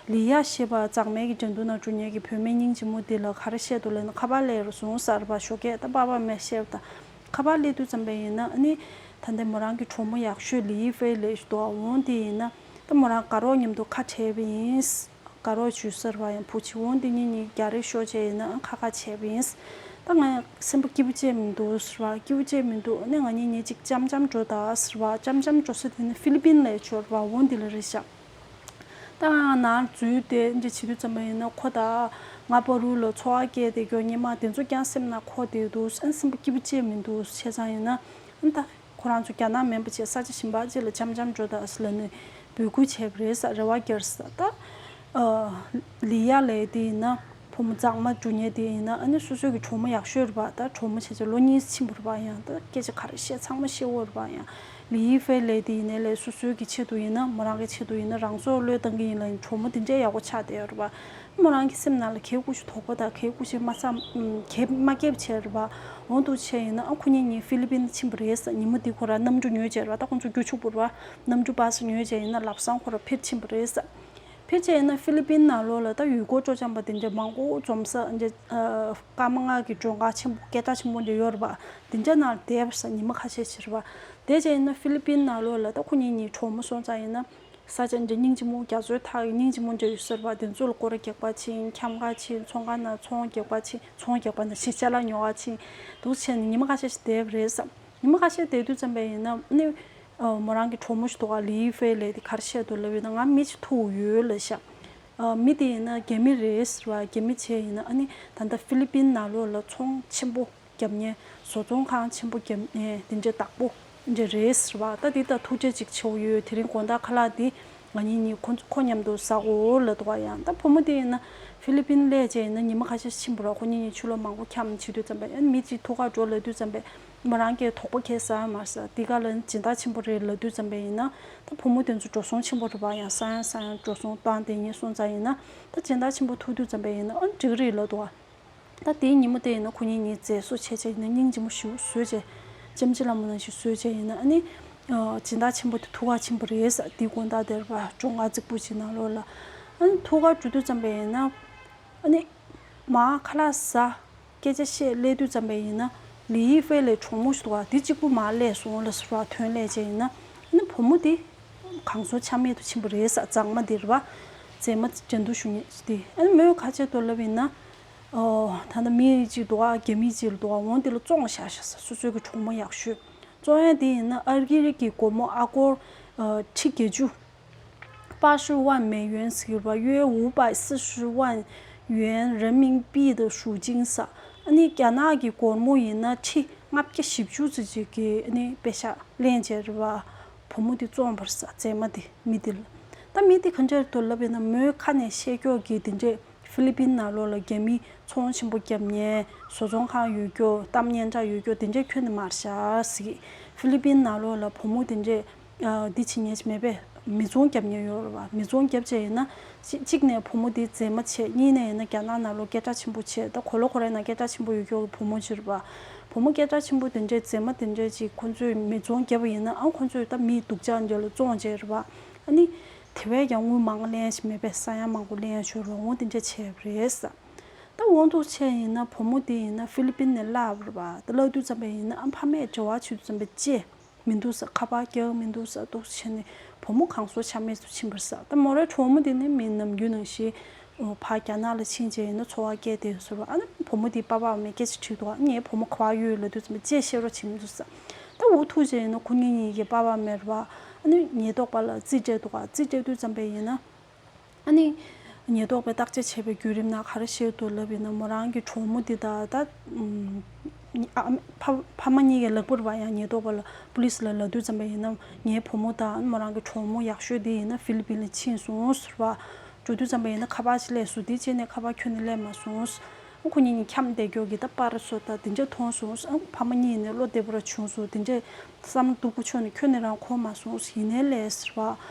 ལི་ཡ་ཞེས་པ་མཛངས་མའི་གི་འགྲན་བསྡུར་ནང་འགྲོ་མཁན་གྱི་བུད་མེད་སྙིང་རྗེ་མོ་དེ་ལ་ག་རེ་བཤད་འདུག་ལབ་ན་ཁ་པར་སླེབས་རུ་སོང་ཟེར་བ། ཞོགས་ཀས་ད་པ་པ་མས་བཤད་པ་ད། ཁ་པར་སླེབས་དུས་ཙམ་པ་ཡིན་ན་ཨ་ནི་ད་ལྟ་མོ་རང་གི་གྲོགས་མོ་ཡག་ཤོས་ལི་ཧྥེ་ལབ་ཞིག་འདུག་འོ་དེ་ཡིན་ན་ད་མོ་རང་དགའ་རོགས་མཉམ་དུ་ཁ་བྲལ་བ་ཡིན། དགའ་རོགས་བྱོས་ཟེར་བ་ཡང་བུ་ཆེ་འོ་འདི་གཉིས་གཉིས་རྒྱག་རེས་ཤོར་བྱས་ཡིན་ན་ཨ་ཁ་ཁ་བྱས་པ་ཡིན། ད་ང་སེམས་པ་སྐྱིད་པོ་ཅིག་མི་འདུག་ཟེར་བ། སྐྱིད་པོ་ཅིག་མི་འདུག་ཨ་ནི་ང་གཉིས་གཉིས་གཅིག་འཆམ་འཆམ་འགྲོ་ད་ཟེར་བ། འཆམ་འཆམ་འགྲོ་ས་དེ་ནི་ཧྥི་ལི་པིན་ལབ་ཡ་ཅིག་ཡོད་རེད་པ། འོ་འདི་ལ་རེད་ཤག་ད་ང་ནང་འཛུལ་ཏེ་འདི་བྱེད་དུས་ཙམ་པ་ཡིན་ན་ཁོ་དང་ང་བར་དུ་ལ་འཚོ་བ་སྐྱེལ་བསྡད་རྒྱུ་སྔོན་མ་དེ་ཚོ་ཀྱང་སེམས་ནང་འཁོར་བསྡད་འདུག་ཨ་ནི་སེམས་པ་སྐྱིད་པོ་ཅིག་མི་འདུག་བྱས་ཙང་ཡིན་ན་ཨ་ནི་ད་ཁོ་རང་ཚོ་རྒྱ་ནག་མིན་པ་བྱས་ས་ཆ་གཞན་པ་ཅིག་ལ་འཆམ་འཆམ་འགྲོ་ད་ཟེར་ལབ་ནས་འབོད་སྐུལ་བྱས་པ་རེད་ཟེར། རེ་བ་རྒྱག་ཟེར། ད་ཨ་ལི་ཡ་ལབ་ཡ་དེ་ཡིན་ན་བུ་མོ་མཛངས་མ་འགྲོ་མཁན་དེ་ཡིན་ན་ཨ་ནི་སོ་སོའི་གི་གྲོགས་མོ་ཡག་ཤོས་རེད་པ། ད་གྲོགས་མོ་བྱས་བྱས་ལོ་གཉིས་ཕྱིན་པ་རེད་པ། ཡང་ད་སྐད་ཆ་ག་རེ་བཤད་ཚང་མ་བཤད་ཡོད་རེད་པ། ཡང་ལི་ཧྥེ་ལབ་ཡ་དེ་ཡིན་ནའི་ལས་སོ་སོའི་གི་ཆེད་དུ་ཡིན་ན་མོ་རང་གི་ཆེད་དུ་ཡིན་ན་རང་སྲོག་བློས་བཏང་གི་ཡིན་ལབ་ཡིན། གྲོགས་མོ་དེ་འདྲའི་ཡག་པོ་ཆགས་བསྡད་ཡོད་རེད་པ། མོ་རང་གི་སེམས་ནང་ལ་གལ་ཁུ་ཤུ་དོགས་པ་དང་གལ་ཁུ་ཤུ་མ་བསམ་གལ་མ་སྐྱེས་པ་བྱས་རེད་པ། འོ་འདུག་བྱས་ཡིན་ན་ཨ་ཁོ་གཉིས་གཉིས་ཧྥི་ལི་པིན་ཕྱིན་པ་རེད་ཟེར། ཉིན་མོ་འདི་ཁོ་རང་གནམ་གྲུ་ཉོས་བྱས་རེད་པ། ད་ཁོང་ཚོ་རྒྱུ་ཕྱུག་པོ་རེད་པ། གནམ་གྲུ་པ་སེ་ཉོས་བྱས་ཡིན་ན་ལམ་སང་ཁོ་རང་ཕེབས་ཕྱིན་པ་རེད་ཟེར། ཕལ་ཆེར་ཡིན་ན་ཧྥི་ལི་པིན་ནང་ལོགས་ལ་ད་ཡུལ་སྐོར་སྤྲོ་འཆམ་པ་དེ་འདྲ་མང་པོ་འཛོམས་ས་འདྲ། ཨ་སྐར་མ་ལྔ་གི་མགྲོན་ཁང་ཆེན་པོ་སྐད་གྲགས་ཆེན་པོ་འདྲ་ཡོད་རེད་པ། དེ་འདྲ་ནང་བསྡད་པ་ས་ཉི་མ་ཁ་ཤས་ཤིག་རེད་པ། དེ་བྱས་ཡིན་ན་ཧྥི་ལི་པིན་ནང་ལོགས་ལ་ད་ཁོ་གཉིས་གཉིས་གྲོགས་མོ་སོང་ཙང་ཡིན་ན་ ས་ཆ་འདྲ་སྙིང་རྗེ་མོ། རྒྱ་མཚོའི་ཐག་སྙིང་རྗེ་མོ་འདྲ་ཡོད་ས་རེད་པ། དེ་ཚོ་ལ་སྐོར་ར་རྒྱག་པ་ཕྱིན། འཁྱམ་ག་ཕྱིན། ཚོང་ཁང་ནང་ཚོང་རྒྱག་པ་ཕྱིན། ཚོང་རྒྱག་པ་ནང་བཞིན་ཅ་ལག་ཉོ་ག་ཕྱིན། འདུག་བྱས་ནས་ཉི་མ་ཁ་ཤས་ཤིག་བསྡད་པ་རེད་བསམ། ཉི་མ་ཁ་ཤས་བསྡད་དུས་ཙམ་པ་ཡིན་ན་ནི། ཨ། མོ་རང་གི་གྲོགས་མོ་ཞིག་འདུག་ག་ལི་ཧྥེ་ལེ་དེ་ག་རེ་བཤད་འདུག་ལབ་ཡོད་ན། ང་མི་ཞིག་ཐུག་ཡོད་ལབ་ཤག་ཨ། མི་དེ་ཡིན་ན་རྒྱ་མི་རེད་ཟེར་བ། རྒྱ་མི་བྱས་ཡིན་ན། ཨ་ནི་ད་ལྟ་ཧྥི་ལི་པིན་ནང་ལོགས་ལ་ཚོང་ཆེན་པོ་རྒྱབ་མཁན། བཟོ་ཚོང་ཁང་ཆེན་པོ་རྒྱབ་མཁན་དེ་འདྲའི་བདག་པོ་འདྲ་རེད་ཟེར་བ། ད་འདི་ད་ཐུགས་རྗེ་ཅིག་ཆེ་བོ་ཡོད། དེ་རིང་དགོང་དག་ཁ་ལག་འདི་ང་གཉིས་གཉིས་ཁོ་ཁོ་མཉམ་དུ་ཟ་དགོས་ལབ་འདུག་ག་ཡང་ད་བུ་མོ་དེ་ཡིན་ན་ཧྥི་ལི་པིན་སླེབས་བྱས་ཡིན་ན་ཉི་མ་ཁ་ཤས་ཕྱིན་པ་རེད། ཁོ་གཉིས་གཉིས་ཕྱི་ལོགས་མང་པོ་འཁྱམས་བྱེད་དུས་ཙམ་པ། ཨ་ནི་མི་གཅིག་ཐུག་ག་འགྲོ་ལབ་དུས་ཙམ་པ། མོ་རང་གིས་དོགས་པ་ཁྱད་ཟ་མ་ཟ། འདི་ག་ལ་སྦྱིན་བདག་ཆེན་པོ་རེད་ལབ་དུས་ཙམ་པ་ཡིན་ན། ད་བུ་མོ་དེ་ཚོ་འགྲོ་སོང་ཆེན་པོ་རེད་པ། ཡང་ས་ཡང་ས་ཡང་འགྲོ་སོང་བཏང་དེ་ཉིན་སོང་ཙང་ཡིན་ན། ད་སྦྱིན་བདག་ཆེན་པོ་ཐུག་དུས་ཙམ་པ་ཡིན་ན་ཨ་ནི་འགྲིག་གི་རེད་ལབ་འདུག་ག་ད་དེའི་ཉིན་མོ་དེ་ཡིན་ན་ཁོ་གཉིས་གཉིས་མཛེས་བཟོ་བྱས་བྱས་ཡིན་ན་སྙིང་རྗེ་མོ་ཞིག་བཟོས་བྱས། ལྕམ་ཅི་ལ་མོ་ནང་བཞིན་བཟོས་བྱས་ཡིན་ན། ཨ་ནི་ཨ། སྦྱིན་བདག་ཆེན་པོ་དེ་ཐུག་ག་ཕྱིན་པ་རེད་ཟེར། དེའི་དགོང་དག་དེར་པ་གྲོང་ཁ་རྫིག་པོ་ཅིག་ནང་ལོགས་ལ། ཨ་ནི་ཐུག་ག་འགྲོ་དུས་ཙམ་པ་ཡིན་ན། ཨ་ནི་མར་ཁ་ལག་ཟ། སྐད་ཆ་བཤད་སླེབས་དུས་ཙམ་པ་ཡིན་ན། ལི་ཧྥེ་ལེ་གྲོགས་མོ་ཞིག་འདུག་ག་དེ་གཅིག་པུ་མར་སླེབས་སོང་ལབ་ཟེར་བ། ཐོན་སླེབས་བྱས་ཡིན་ན། ཨ་ནི་བུ་མོ་དེ་གང་བཟོ་ཆ་མེད་དུ་ཕྱིན་པ་རེད་ཟེར། མཛངས་མ་དེ་རེད་པ། མཛེས་མ་འགྲན་བསྡུར་ཞུ་མཁན་དེ། ཨ་ནི་མོས་ག་རེ་བྱས་འདུག་ལབ་ཡིན་ན། ཨོ། ད་ལྟ་མི་གཅིག་འདུག་ག་རྒྱ་མི་གཅིག་འདུག་ག་འོ་དེ་ལ་བཙོང་བཞག་བཞག་ཟེར། སོ་སོའི་གི་གྲོགས་མོ་ཡག་ཤོས། བཙོང་ཡ་དེ་ཡིན་ན་ཨར་གི་རི་གི་སྒོར་མོ་ཨ་སྒོར། ཨ། ཁྲི་བརྒྱད་ཅུ། 八十万美元ཟེར་གྱི་རེད་པ། 约五百四十万元人民币的赎金ཟེར། ཨ་ནི་རྒྱ་ནག་གི་སྒོར་མོ་ཡིན་ན་ཁྲི་ལྔ་བརྒྱ་བཞི་བཅུ་ཙམ་ཅིག་གི་ཨ་ནི་པེ་ཤག་ལེན་བྱས་རེད་པ། བུ་མོ་དེ་བཙོངས་པ་རེད་ཟེར། མཛེས་མ་དེ། མི་དེ་ལ། ད་མི་དེ་ག་འདྲ་རེད་འདུག་ལབ་ཡིན་ན། མོའི་ཁ་ནས་བཤད་ཀྱོག་གི་དེ་འདྲས། ཧྥི་ལི་པིན་ནང་ལོགས་ལ་རྒྱ་མི་ཚོང་ཆེན་པོ་རྒྱབ་མཁན། བཟོ་ཚོང་ཁང་ཡོད་ཀྱོག་གཏམ་སྙན་གྲགས་ཡོད་ཀྱོག་དེ་འདྲས་ཁྱོན་ནས་མ་རེད་ཤག་ཟེར་གི། ཧྥི་ལི་པིན་ནང་ལོགས་ལ་བུ་མོ་དེ་འདྲས། ཨ། འདི་བྱེད་མཁན་ཞིག་མེད་པས། མི་ཚོང་རྒྱབ་མཁན་ཡོད་རེད་པ། མི་ཚོང་རྒྱབ་བྱས་ཡིན་ན། གཅིག་གཅིག་ནས་བུ་མོ་དེ་མཛེས་མ་བྱས། གཉིས་ནས་ཡིན་ན་རྒྱ་ནག་ནང་ལོགས་སྐད་གྲགས་ཆེན་པོ་བྱས། ད་གོ་ལ་གོ་རའི་ནང་སྐད་གྲགས་ཆེན་པོ་ཡོད་ཀྱོག་གི་བུ་མོ་ཅིག་རེད་པ། བུ་མོ་སྐད་གྲགས་ཆེན་པོ་དེ་འདྲས། མཛེས་མ་དེ་འདྲས་ཅིག་ཁོ་ཚོས་མི་ཚོང་རྒྱབ་པ་ཡིན་ན། ཨ། ཁོ་ཚོས་ད་མི་སྡུག་ཅག་འདྲ་ལ་བཙོང་བྱས་རེད་པ། ཨ་ནི། དེ་བས་ཀྱང་དངུལ་མང་ལེན་ཞིག་མེད་པས། ས་ཡང་མང་པོ་ལེན་ཞོར་འོང་དེ་འདྲ་བྱས་པ་རེད་ཟེར། ད་འོང་དུ་བྱས་ཡིན་ན་བུ་མོ་དེ་ཡིན་ན་ཧྥི་ལི་པིན་ནས་བརླགས་པ་རེད་པ། ད་བརླག་དུས་ཙམ་པ་ཡིན་ན་ཨ་ཕ་མས་འབྲེལ་བ་བྱེད་དུས་ཙམ་པ་ཅེས་མི་འདུག་ཟེར། ཁ་པར་རྒྱག་མི་འདུག་ཟེར། འདུག་བྱས་ནས་བུ་མོ་གང་བཟོ་ཆ་མེད་དུ་ཕྱིན་པ་རེད་ཟེར། ད་མོ་རའི་གྲོགས་མོ་དེ་ནི་མི་ནམ་རྒྱུན་ནང་བཞིན། ཨོ། ཕར་རྒྱ་ནག་ལ་ཕྱིན་བྱས་ཡིན་ན་འཚོ་བ་སྐྱེལ་བསྡད་ཟེར་བ། ཨ་ནི་བུ་མོ་དེའི་པ་ཕ་མས་སྐད་ཆ་དྲིས་འདུག་ཨ་ནི་ངའི་བུ་མོ་ག་པར་ཡོད་ལབ་དུས་ཙམ་པ་ཅེས་བཤད་རོགས་བྱེད་མི་འདུག་ཟེར། ད་འུ་ཐུག་བྱས་ཡིན་ན་ཁོ་གཉིས་གཉིས་ཀྱི་པ་ཕ་མས་རེད་པ། ཨ་ནི་ཉེན་རྟོག་པ་ལ་རྩིས་སྤྲད་འདུག་ག་རྩིས་སྤྲད་དུས་ཙམ་པ་ཡིན་ན། ཨ་ནི་ཉེན་རྟོག་པས་བརྟག་དཔྱད་བྱས་པའི་བརྒྱུད་རིམ་ནང་ག་རེ་བཤད་འདུག་ལབ་ཡིན་ན། མོ་རང་གི་གྲོགས་མོ་འདི་དང་ད། ཨ། ཕ་ཕ་མ་གཉིས་ཀྱི་ལག་པ་རེད་པ། ཡང་ཉེན་རྟོག་པ་ལ། པུ་ལི་སི་ལ་ལབ་དུས་ཙམ་པ་ཡིན་ན། ངའི་བུ་མོ་དང་མོ་རང་གི་གྲོགས་མོ་ཡག་ཤོས་དེ་ཡིན་ན་ཧྥི་ལི་པིན་ལ་ཕྱིན་སོང་ཟེར་བ། འགྲོ་དུས་ཙམ་པ་ཡིན་ན་ཁ་པར་ཅིག་སླེབས་སོང་། དེ་རྗེས་ནས་ཁ་པར་ཁྱོན་ནས་སླེབས་མ་སོང་། ཁོ་གཉིས་གཉིས་འཁྱམས་བསྡད་ཀྱོག་གི་ད་པར་བཟོ་ད་དེ་འདྲ་མཐོང་སོང་། ཨ། ཕ་མ་གཉིས་ནས་བློ་བདེ་པོ་ར་བྱུང་སོང་། དེ་འདྲས་བསམ་བློ་སྡུག་པོ་ཆོད་ནས་ཁྱོན་ནས་རང་འཁོར་མ་སོང་ཟེར། ཡིན་ནའི་ལས་ཟེར་བ།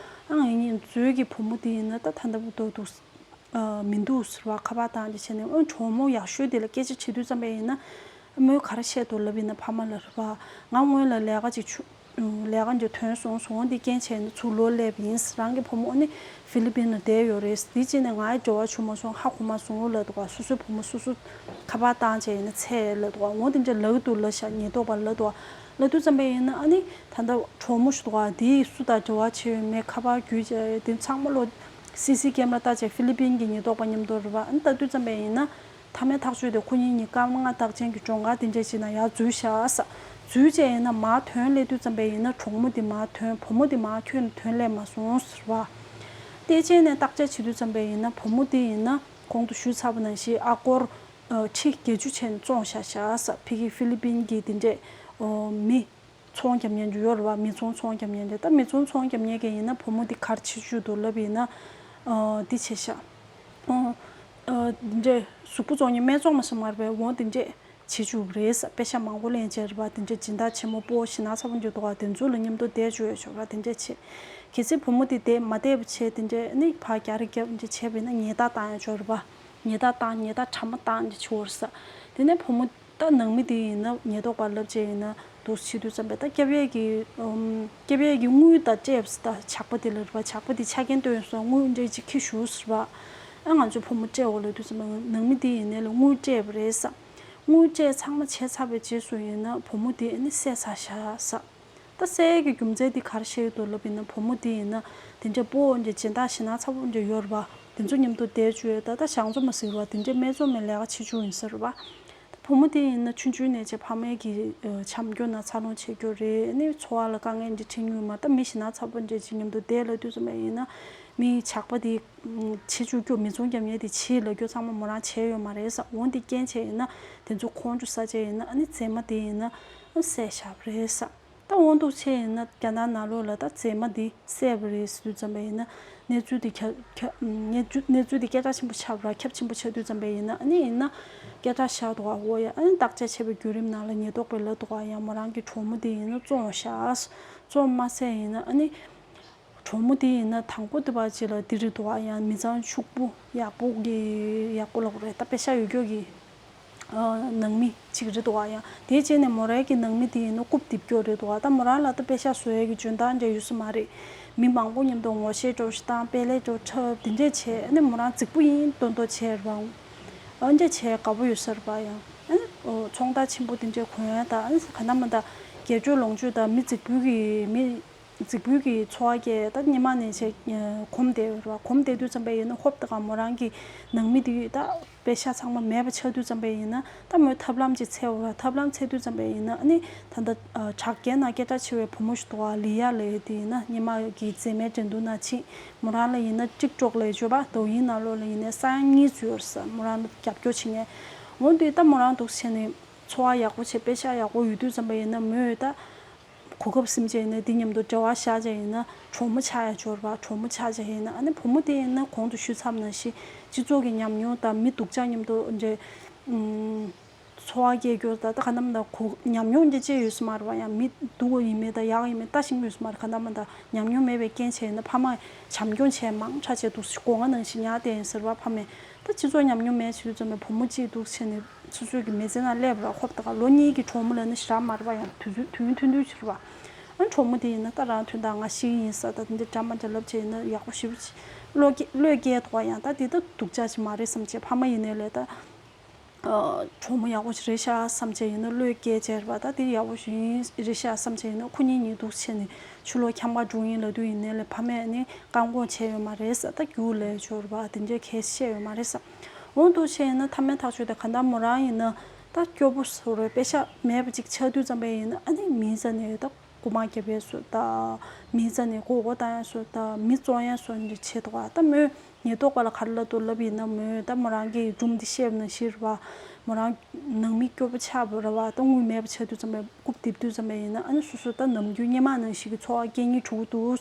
ཨ། ང་གཉིས་མཛོད་ཀྱི་བུ་མོ་དེ་ཡིན་ན་ད་ད་ལྟ་བུ་ཏོ་འདུག་ཨ། མི་འདུག་ཟེར་བ། ཁ་པར་བཏང་རྗེས་བྱས་ནས། ཨ། གྲོགས་མོ་ཡག་ཤོས་དེ་ལ་སྐད་ཆ་དྲིས་དུས་ཙམ་པ་ཡིན་ན། མོས་ག་རེ་བཤད་འདུག་ལབ་ཡིན་ན། ཕ་མ་ལ་རེད་པ། ང་སྔོན་ལ་ལས་ཀ་ཅིག་བྱུང་། ལས་ཀ་འདི་ཐོན་སོང་སོང་། འདི་རྐྱེན་བྱས་ནས་ཚུར་ལོག་སླེབས་ཡིན། རང་གི་བུ་མོ་ནི་ཧྥི་ལི་པིན་ལ་བསྡད་ཡོད་རེད། འདི་བྱས་ནས་ང་ཡི་འབྲེལ་བ་བྱུང་མ་སོང་། ཧ་གོ་མ་སོང་ལབ་འདུག་ག་སོ་སོའི་བུ་མོ་སོ་སོ་ཁ་པར་བཏང་བྱས་ཡིན་ན་ཚད་ལབ་འདུག་ག་འོ་དེ་འདྲ་ལབ་འདུག་ལབ་ཤག་ཉེན་རྟོག་པ་ལབ་འདུག་ག་ལབ་དུས་ཙམ་པ་ཡིན་ན། ཨ་ནི་ད་ལྟ་གྲོགས་མོ་ཞིག་འདུག་ག་འདིས་སུ་དང་འབྲེལ་བ་བྱས་ཡོད་མེད་ཁ་པར་བརྒྱུད་བྱས་དེ་ཚང་མ་ལོ་སི་སི་ཀེམ་ར་བལྟས་བྱས། ཧྥི་ལི་པིན་གྱི་ཉེན་རྟོག་པ་མཉམ་དུ་རེད་པ། ཨ་ནི་ལྟ་དུས་ཙམ་པ་ཡིན་ན། མཐའ་མའི་ཐག་གཅོད་དེ་ཁོ་གཉིས་གཉིས་སྐར་མ་ལྔ་རྟགས་ཅན་གྱི་གྲོང་ཁྱེར་དེ་འདྲ་ཞིག་ནང་ཡར་འཛུལ་བཞག་ཟེར། འཛུལ་བྱས་ཡིན་ན་མར་ཐོན་སླེབས་དུས་ཙམ་པ་ཡིན་ན་གྲོགས་མོ་དེ་མར་ཐོན། བུ་མོ་དེ་མར་ཁྱོན་ནས་ཐོན་སླེབས་མ་སོང་ཟེར་བ། དེ་རྗེས་ནས་བརྟག་དཔྱད་བྱེད་དུས་ཙམ་པ་ཡིན་ན་བུ་མོ་དེ་ཡིན་ན་གོང་དུ་ཞུས་ཚར་བ་ནང་བཞིན་ཨ་སྒོར་ཁྲི་བརྒྱད་ཅུ་བྱས་ནས་བཙོངས་བཞག་བཞག་ཟེར། ཕ་གི་ཧྥི་ལི་པིན་གྱི་དེ་འདྲས། ཨོ། མི། ཚོང་རྒྱབ་མཁན་ཅིག་ཡོད་རེད་པ། མི་ཚོང་ཚོང་རྒྱབ་མཁན་ཅིག་ད་མི་ཚོང་ཚོང་རྒྱབ་མཁན་གྱི་ཡིན་ན་བུ་མོ་འདི་ག་རེ་བྱེད་བཅུག་འདུག་ལབ་ཡིན་ན། ཨ། འདི་བྱས་ཤག་ཨོ། ཨ། འདི་འདྲས་གཟུགས་པོ་བཙོང་མཁན། སྨད་འཚོང་མ་ཟེར་མ་རེད་པས། འོ་དེ་འདྲས་བྱེད་བཅུག་པ་རེད་ཟེར། པེ་ཤག་མང་པོ་ལེན་བྱས་རེད་པ། དེ་འདྲས་སྦྱིན་བདག་ཆེན་མོ་པོ་ཞེ་ན་ཚ་པོ་འདྲ་འདུག་ག་དེ་ཚོ་ལ་མཉམ་དུ་བསྡད་བཅུག་ཡོད་ཆོག་ར། དེ་འདྲས་བྱས། གལ་སྲིད་བུ་མོ་དེ་བསྡད་མ་བསྡད་པ་བྱས། དེ་འདྲས་ནི་ཕར་རྒྱག་རེས་རྒྱབ་འདྲ་བྱས་པ་ཡིན་ན་ཉེས་རྡུང་བཏང་ཡོད་ཆོག་རེད་པ། ཉེས་རྡུང་བཏང་། ཉེས་རྡུང་གྲ་མ་བཏང་འདྲ་བྱེད་དགོས་རེད་ཟེར། དེ་ནས་བུ་མོ། ད་ནང་མི་དེ་ཡིན་ན་ཉེན་རྟོག་པ་ལབ་བྱས་ཡིན་ན་འདུག་བྱེད་དུས་ཙམ་པ། ད་སྐྱབས་ཡས་ཀྱི། ཨམ། སྐྱབས་ཡས་ཀྱི་དངུལ་ད་སྤྲད་པ་ཟེར། ད་ཇག་པ་དེ་ལ་རེད་པ། ཇག་པ་དེ་ཆ་རྐྱེན་བཏོན་སོང་། དངུལ་འདྲ་ཅིག་ཁྱེར་ཤོག་ཟེར་བ། ཨ། ང་ཚོའི་བུ་མོ་སྤྲད་འོ་ལབ་དུས་ཙམ་པ་ནང་མི་དེ་ཡིན་ནའི་ལ་དངུལ་སྤྲད་པ་རེད་ཟེར། དངུལ་སྤྲད་ཚང་མ་བྱས་ཚར་བའི་རྗེས་སུ་ཡིན་ན་བུ་མོ་དེ་ཨ་ནི་བསད་ཚར་བཞག་ཟེར། ད་བསད་ཡས་ཀྱི་རྒྱུ་མཚན་དེ་ག་རེ་བཤད་ཡོད་འདུག་ལབ་ཡིན་ན། བུ་མོ་དེ་ཡིན་ན་དེ་འདྲའི་སྤོ་འདྲ་སྦྱིན་བདག་ཞེད་སྣང་ཚ་པོ་འདྲ་ཡོད་རེད་པ། དེ་ཚོ་མཉམ་དུ་བསྡད་བཅུག་ཡོད། ད་ད་ཞང་ཚོ་མ་ཟེར་བ་དེ་འདྲའི་སྨད་འཚོང་མའི་ལས་ཀ་བྱེད་བཅུག་ཡིན་ཟེར་བ། ད་བུ་མོ་དེ་ཡིན་ན་ཆུང་ཆུང་ནས་བྱས་ཕ་མའི་གི་ཨ་བྱམས་སྐྱོང་ནང་འཚར་ལོངས་བྱེད་རྒྱུ་རེད། ཨ་ནི་འཚོ་བ་ལ་དཀའ་ངལ་འདྲ་འཕྲད་མྱོང་མ། ད་མི་ཞེད་སྣང་ཚ་པོ་འདྲ་ཅིག་མཉམ་དུ་བསྡད་ལབ་དུས་ཙམ་པ་ཡིན་ན། མི་ཇག་པ་དེ་ཨ་བྱེད་བཅུག་རྒྱུ། མི་ཚོང་རྒྱབ་མཁན་དེ་བྱེད་ལབ་རྒྱུ་ཚང་མ་མོ་རང་བྱས་ཡོད་མ་རེད་ཟེར། འོ་དེ་རྐྱེན་བྱས་ཡིན་ན་དེ་ཚོ་ཁོང་ཚོ་ས་ཆ་ཡིན་ན་ཨ་ནི་མཛེས་མ་དེ་ཡིན་ན་ཨ་བསད་བཞག་པ་རེད་ཟེར། ད་འོ་འདུག་བྱས་ཡིན་ན་རྒྱ་ནག་ནང་ལོགས་ལ་ད་མཛེས་མ་འདི་བསད་པ་རེད་ཟེར་དུས་ཙམ་པ་ཡིན་ན། གནས་ཚུལ་འདི་ཁྱབ་ཁྱབ་གནས་ཚུལ་གནས་ཚུལ་འདི་སྐད་གྲགས་ཆེན་པོ་ཆགས་པ་ར། ཁྱབ་ཆེན་པོ་ཆགས་དུས་ཙམ་པ་ཡིན་ན། ཨ་ནི་ཡིན་ན་སྐད་གྲགས་ཤར་འདུག་ག་འོ་ཡ། ཨ་ནི་བརྟག་དཔྱད་བྱས་པའི་བརྒྱུད་རིམ་ནང་ལ་ཉེན་རྟོག་པས་ལབ་འདུག་ག་ཡང་མོ་རང་གི་གྲོགས་མོ་འདི་ཡིན་ན་བཙོངས་བཞག་བཙོངས་མ་ཚད་ཡིན་ན། ཨ་ནི་གྲོགས་མོ་འདི་ཡིན་ན་དང་པོ་དེ་བ་ཅིག་ལ་འདི་རེད་འདུག་ག་ཡང་མི་ཚང་ཕྱུག་པོ་ཡག་པོ་གི་ཡག་པོ་ལབ་དགོས་རེད། ད་པེ་ཤ་ཡོད་རྒྱུ་གི་ཨ་ནང་མི་གཅིག་རེད་འདུག་ག་ཡང་། དེ་རྗེས་ནས་མོ་རང་གི་ནང་མི་དེ་ཡིན་ན་རྐུབ་རྡིབ་རྒྱུ་རེད་འདུག་ག་ད་མོ་རང་ལ་ད་པེ་ཤ་བཟོ་ཡས་ཀྱི་འཇོན་ཐང་འདྲ་ཡོད་ས་མ་རེད། མི་མང་པོ་མཉམ་དུ་ངོ་ཤེས་འདྲ་བོ་ཞིག་བཏང་། དཔེ་ལེགས་འདྲ་བོ་འཁྲབ། དེ་འདྲས་བྱས། ཨ་ནི་མོ་རང་རྫིག་པོ་ཡིན་མདོག་མདོག་བྱས་རེད་པ། ཨ་འདྲས་བྱས་དགའ་པོ་ཡོད་ས་རེད་པ། ཡང་ཨ་ནི་ཨོ་ཚོང་རྟགས་ཆེན་པོ་དེ་འདྲས་གོན་ཡ་དང་། ཨ་ནི་ག་ན་མ་ད་རྒྱས་སྤྲོས་ལོངས་སྤྱོད་དང་མི་རྫིག་པོའི་གི་མི་རྫིག་པོའི་གི་འཚོ་བ་སྐྱེལ། ད་སྔོན་མ་ནས་བྱས་གོམས་བསྡད་ཡོད་རེད་པ། གོམས་བསྡད་དུས་ཙམ་པ་ཡིན་ན་ཧོབ་ཏེ་ག་མོ་རང་གི་ནང་མི་དེ་ད་པེ་ཤ་ཚང་མ་མེད་པ་ཆགས་དུས་ཙམ་པ་ཡིན་ན། ད་མོས་ཐབས་ལམ་ཅིག་འཚོལ་བ་ར། ཐབས་ལམ་འཚོལ་དུས་ཙམ་པ་ཡིན་ན། ཨ་ནི་ད་ལྟ་ཨ་དྲ་རྒྱའི་ནང་སྐད་གྲགས་ཆེ་བའི་བུ་མོ་ཞིག་འདུག་ག་ལི་ཡ་ལབ་ཡས་དེ་ཡིན་ན་སྔོན་མ་གི་མཛེས་མའི་འགྲན་བསྡུར་ནང་ཕྱིན། མོ་རང་ལ་ཡིན་ན་ཊིག་ཊོག་ལབ་ཡས་བརྗོད་པ། དོ་ཡིན་ནང་ལོགས་ལ་ཡིན་ན་ས་ཡ་གཉིས་ཚུད་ཡོད་རེད་ཟེར། མོ་རང་ལ་རྒྱབ་སྐྱོར་བྱེད་མཁན། འོ་དེ་ད་མོ་རང་འདུག་བྱས་ནས་འཚོ་བ་ཡག་པོ་བྱས། པེ་ཤ་ཡག་པོ་ཡོད་དུས་ཙམ་པ་ཡིན་ན་མོས་ད་གོ་སྐབས་ཟིན་བྱས་ཡིན་ན་དེ་མཉམ་དུ་འབྲེལ་བ་བཞག་བྱས་ཡིན་ན་གྲོགས་མོ་ཆགས་ཡ་འབྱོར་བ། གྲོགས་མོ་ཆགས་བྱས་ཡིན་ན། ཨ་ནི་བུ་མོ་དེ་ཡིན་ན་གོང་དུ་ཞུས་ཚར་བ་ནང་བཞིན་སྤྱི་ཚོགས་ཀྱི་ཉམས་མྱོང་དང་མི་སྡུག་ཅག་མཉམ་དུ་འདྲེ་ཨུམ། འཚོ་བ་སྐྱེལ་རྒྱུ་ད་ལྟ་ག་ནམ་ད་གོ་ཉམས་མྱོང་འདི་ཅི་ཡོད་ས་མ་རེད་པ། ཡང་མི་སྡུག་པ་ཡིན་མིན་དང་ཡག་ཡིན་མིན་ལྟ་ཤེས་ཀྱི་ཡོད་ས་མ་རེད། ག་ནམ་ད་ཉམས་མྱོང་མེད་པའི་རྐྱེན་བྱས་ན་ཕ་མ་བྱམས་སྐྱོང་བྱས་མང་དྲགས་བྱས་འདུག་སྒོ་ང་ནང་བཞིན་ཉལ་བསྡད་ཡིན་ཟེར་བ། ཕ་མས་ད་སྤྱི་ཚོགས་ཉམས་མྱོང་མེད་བྱེད་དུས་ཙམ་པའི་བུ་མོ་གཅིག་འདུག་བྱས་ནས་སོ་སོའི་གི་མི་ཚེ་ནང་སླེབས་ར། ཧོབ་ད་ག་ལོ་གཉིས་ཀྱི་གྲོགས་མོ་ལབ་ན་ཞེ་དྲག་མ་རེད་པ། ཡང་དུས་ཚོད་དུས་ཡུན་ཐུང་ཐུང་ཅིག་རེད་པ། ཨ་གྲོགས་མོ་དེ་ཡིན་ན་ད་རང་དོན་དག་ང་ཤི་གི་ཡིན་ས་ད་དེ་འདྲ་འདྲ་མ་འདྲ་ལབ་བྱས་ཡིན་ན་ཡག་པོ་ཞེ་པོ་ཅིག་བློས་བསྐྱེད་བློས་བསྐྱེད་འདུག་པ། ཡང་ད་དེ་ད་སྡུག་ཅག་ཅིག་མ་རེད་བསམ་བྱས། ཕ་མ་ཡིན་ནའི་ལས་ད། ཨ་གྲོགས་མོ་ཡག་པོ་ཞིག་རེད་ཤག་བསམ་བྱས་ཡིན་ན་བློས་བསྐྱེད་བྱས་རེད་པ། ད་དེ་ཡག་པོ་ཞིག་ཡིན་རེད་ཤག་བསམ་བྱས་ཡིན་ན་ཁོ་གཉིས་གཉིས་འདུག་བྱས་ནས་ཕྱི་ལོགས་ཁྱམས་ཁ་འགྲོ་གི་ཡིན་ལབ་དུས་ཡིན་ནའི་ལས་ཕ་མས་ནི་བཀག་འགོག་བྱས་ཡོད་མ་རེད་ས། ད་རྒྱུགས་ལབ་ཡས་ཡོད་རེད་པ། དེ་འདྲའི་གལ་བཤད་ཡོད་མ་རེད་ས། འོ་འདུག་བྱས་ཡིན་ན་མཐའ་མའི་ཐག་གཅོད་དེ་ག་ད་མོ་རང་ཡིན་ན་ད་སྐྱོ་པོ་བཟོ་འདྲ་པེ་ཤ་མེད་པ་ཅིག་ཆགས་དུས་ཙམ་པ་ཡིན་ན། ཨ་ནི་མིའི་རྩ་ནས་ད་རྐུ་མ་རྒྱབ་ཡས་བཟོ་ད། མིའི་རྩ་ནས་མགོ་སྐོར་བཏང་ཡས་བཟོ་ད། མི་བཙོང་ཡས་བཟོ་འདྲ་བྱེད་འདུག་པ། ད་མོས་ཉེན་རྟོག་པ་ལ་ག་རེ་ལབ་འདུག་ལབ་ཡིན་ན། མོས་ད་མོ་རང་གི་སྒྲུང་འདི་བཤད་པ་ནང་བཞིན་རེད་པ། མོ་རང་ནང་མི་སྐྱོ་པོ་ཆགས་པ་རེད་པ། ད་དངུལ་མེད་པ་ཆགས་དུས་ཙམ་པ་རྐུབ་རྡིབ་དུས་ཙམ་པ་ཡིན་ན། ཨ་ནི་སོ་སོ་ད་ནམ་རྒྱུན་སྔོན་མ་ནང་བཞིན་གྱི་འཚོ་བ་སྐྱེལ་སྙིང་བྲོ་གི་འདུག་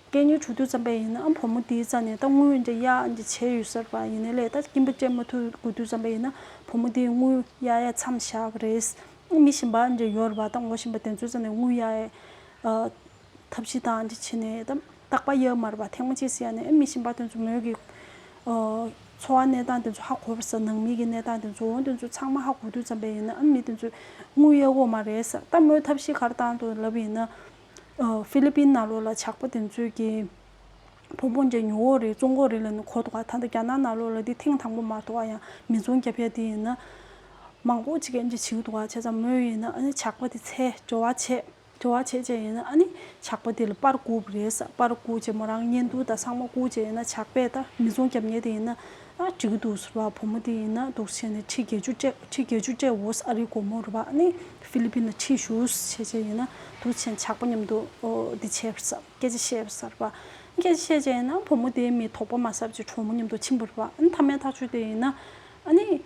སྐྱེལ་སྙིང་བྲོ་དུས་ཙམ་པ་ཡིན་ན་ཨ་བུ་མོ་དེའི་རྩ་ནས་ད་དངུལ་འདྲ་གཡར་འདྲ་བྱས་ཡོད་ས་རེད་པ། ཡིན་ནའི་ལས་ད་སྐྱིན་པ་སྤྲད་མ་ཐུབ་དགོས་དུས་ཙམ་པ་ཡིན་ན་བུ་མོ་དེས་དངུལ་གཡར་ཡས་མཚམས་བཞག་པ་རེད། མི་གཞན་པ་འདྲ་ཡོད་རེད་པ། ད་ངོ་ཤེས་པ་དེ་ཚོའི་རྩ་ནས་དངུལ་གཡར་ཡས་ཨ་ཐབས་ཤེས་དང་འདྲ་བྱས་ནས་ད་རྟག་པར་གཡར་མ་རེད་པ། ཐེངས་མ་གཅིག་ཟེར་ཡ་ནས་ཨ་མི་གཞན་པ་དེ་ཚོ་མོས་ཀྱི་ཨ་འཚོ་བ་གནས་སྟངས་དེ་ཚོ་ཧ་གོ་བ་རེད་ས། ནང་མི་གི་གནས་སྟངས་དེ་ཚོ། འོ་དེ་ཚོ་ཚང་མ་ཧ་གོ་དུས་ཙམ་པ་ཡིན་ན་ཨ་མི་དེ་ཚོས་དངུལ་གཡར་གྱི་ཡོད་མ་རེད་ས། ད་མོས་ཐབས་ཤེས་ག་རེ་བཏང་འདུག་ལབ་ཡིན་ན། ཨ་ཧྥི་ལི་པིན་ནང་ལོགས་ལ་ཇག་པ་དེ་ཚོས་ཀྱི་བོང་བུ་འདྲ་ཉོ་གི་ཡོད་རེད། བཙོང་གི་ཡོད་རེད་ལབ་ནས་གོ་འདུག་ག་ད་ལྟ་རྒྱ་ནག་ནང་ལོགས་ལ་འདི་ཐེངས་དང་པོ་མ་གཏོགས་ཡང་མི་བཙོང་རྒྱབ་ཡ་དེ་ཡིན་ན་མང་པོ་ཅིག་གིས་འདི་བྱེད་ཀྱི་འདུག་ག་བྱས་ཙང་མོས་ཡིན་ན་ཨ་ནི་ཇག་པ་དེ་འཚོལ་འབྲེལ་བ་བྱས། འབྲེལ་བ་བྱས་བྱས་ཡིན་ན་ཨ་ནི་ཇག་པ་དེ་ལ་པར་བསྐུར་བ་རེད་ས། པར་བསྐུར་བྱས་མོ་རང་བརྙན་ཐུང་དང་ཚང་མ་བསྐུར་བྱས་ཡིན་ན་ཇག་པས་ད་མི་བཙོང་རྒྱབ་མཁན་དེ་ཡིན་ན། ཨ་འགྲིག་གི་འདུག་ཟེར་བ། བུ་མོ་དེ་ཡིན་ན་འདུག་བྱས་ནས་ཁྲི་བརྒྱད་ཅུ་སྤྲད། ཁྲི་བརྒྱད་ཅུ་སྤྲད་འོ་ཨ་རིའི་སྒོར་མོ་རེད་པ། ཨ་ནི་ཧྥི་ལི་པིན་ལ་ཁྲིད་ཞུ་བྱས་བྱས་ཡིན་ན་འདུག་བྱས་ནས་ཇག་པ་མཉམ་དུ་ཨོ་འདི་བྱས་པ་རེད་ས། སྐད་ཆ་བཤད་པ་རེད་པ། སྐད་ཆ་བཤད་བྱས་ཡིན་ན་བུ་མོ་དེའི་མི་དོགས་པ་མ་ཟ་བྱས་གྲོགས་མོ་མཉམ་དུ་ཕྱིན་པ་རེད་པ། ཨ་ནི་མཐའ་མའི་ཐག་གཅོད་དེ་ཡིན་ན་ཨ་ནི་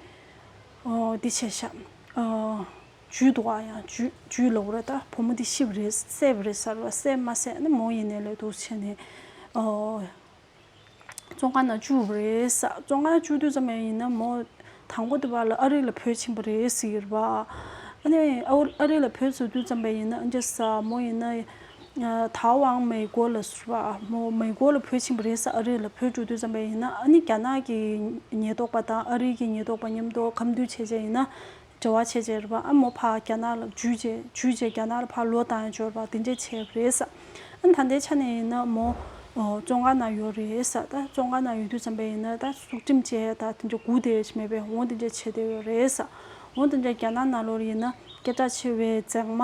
ཨོ་འདི་བྱས་ཤག་ཨོ་ཇུས་འདུག་ག་ཡང་ཇུས་ཇུས་ལབ་དགོས་རེད། ད་བུ་མོ་འདི་ཤི་བ་རེད། བསད་པ་རེད་ཟེར་བ། བསད་མ་བསད་ཨ་ནི་མོ་ཡིན་ནའི་ལས་འདུག་བྱས་ནས་ཨོ། བཙོན་ཁང་ནང་བཅུག་པ་རེད་ས། བཙོན་ཁང་བཅུག་དུས་ཙམ་པ་ཡིན་ན་མོ་དང་པོ་དེ་བར་ལ་ཨ་རི་ལ་བྲོས་ཕྱིན་པ་རེད་ཟེར་གྱི་རེད་པ། ཨ་ནི་ཨ་ཨ་རི་ལ་བྲོས་ཚར་དུས་ཙམ་པ་ཡིན་ན་ཨ་འདྲ་ས་མོ་ཡིན་ན་ཨ་逃往美国了ཟེར་བ། མོ་མེ་གོ་ལ་བྲོས་ཕྱིན་པ་རེད་ས། ཨ་རི་ལ་བྲོས་འགྲོ་དུས་ཙམ་པ་ཡིན་ན་ཨ་ནི་རྒྱ་ནག་གི་ཉེན་རྟོག་པ་དང་ཨ་རི་གི་ཉེན་རྟོག་པ་མཉམ་དུ་ཁ་མཐུན་བྱས་བྱས་ཡིན་ན། འབྲེལ་བ་བྱས་བྱས་རེད་པ། ཨ་མོ་ཕར་རྒྱ་ནག་ལ་འཇུས་བྱས་འཇུས་བྱས་རྒྱ་ནག་ལ་ཕར་ལོག་བཏང་ཡ་འབྱོར་བ་དེ་འདྲས་བྱས་པ་རེད་ས། ཨ་ད་ལྟའི་ཆ་ནས་ཡིན་ན་མོ་ཨོ་བཙོན་ཁང་ནང་ཡོད་རེད་ས། ད་བཙོན་ཁང་ནང་ཡོད་དུས་ཙམ་པ་ཡིན་ན་ད་སྲོག་ཁྲིམས་བཅད་ད་དེ་འདྲས་སྒུག་བསྡད་ཡ་ཞིག་མེད་པས་འོ་དེ་འདྲས་བྱས་བསྡད་ཡོད་རེད་ས། འོ་དེ་འདྲས་རྒྱ་ནག་ནང་ལོགས་ཡིན་ན་སྐད་གྲགས་ཆེ་བའི་མཛངས་མ་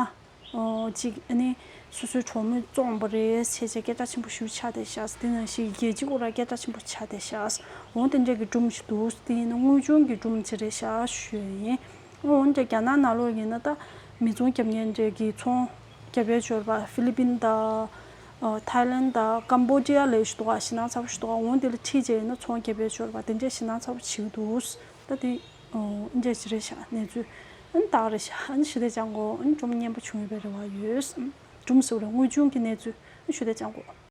ཨོ་ཅིག་ཨ་ནི་ སོ་སོའི་གྲོགས་མོས་བཙོངས་པ་རེད་ཟེར་བྱས་སྐད་གྲགས་ཆེན་པོ་ཞེ་པོ་ཆགས་བསྡད་ཤག་དེ་ནང་བཞིན་རྒྱལ་སྤྱིའི་སྐོར་ལ་སྐད་གྲགས་ཆེན་པོ་ཆགས་བསྡད་ཤག་འོ་དེ་འདྲས་ཀྱི་སྒྲུང་ཞིག་འདུག་དེ་ཡིན་ན་དངུལ་ཆུང་གི་སྒྲུང་ཅིག་རེད་ཤག་ཞུ་ཡ་ཡིན། འོ་འདྲས་རྒྱ་ནག་ནང་ལོགས་ཡིན་ན་ད་མི་ཚོང་རྒྱབ་མཁན་འདྲས་ཀྱི་ཚོང་རྒྱབ་པའི་འབྱོར་པ་ཧྥི་ལི་པིན་དང་། ཨ། ཐའི་ལན་དང་ཀམ་བོ་ཌི་ཡ་ལ་ཞིག་འདུག་ག་ཞེད་སྣང་ཚ་པོ་ཞིག་འདུག་ག་འོ་དེ་ལ་ཁྲིད་བྱས་ཡིན་ན་ཚོང་རྒྱབ་པའི་འབྱོར་པ་དེ་འདྲས་ཞེད་སྣང་ཚ་པོ་བྱེད་ཀྱི་འདུག་ད་དེ་འདྲས་ཞིག་རེད་ཤག་གནས་ཚུལ། ཨ་ནི་ད་རེད་ཤག་ཨ་ནི་ཞུ་དེ་ཅང་གོ་ཨ་ནི་སྒྲུང་སྙན་པོ་བྱུང་ཡོད་པའི་རེ་བ་ཡོད། སྒྲུང་ཟེར་བ་རེད། དངུལ་ཆུང་གི་གནས་ཚུལ། ཨ་ནི་ཞུ་དེ་ཅང་གོ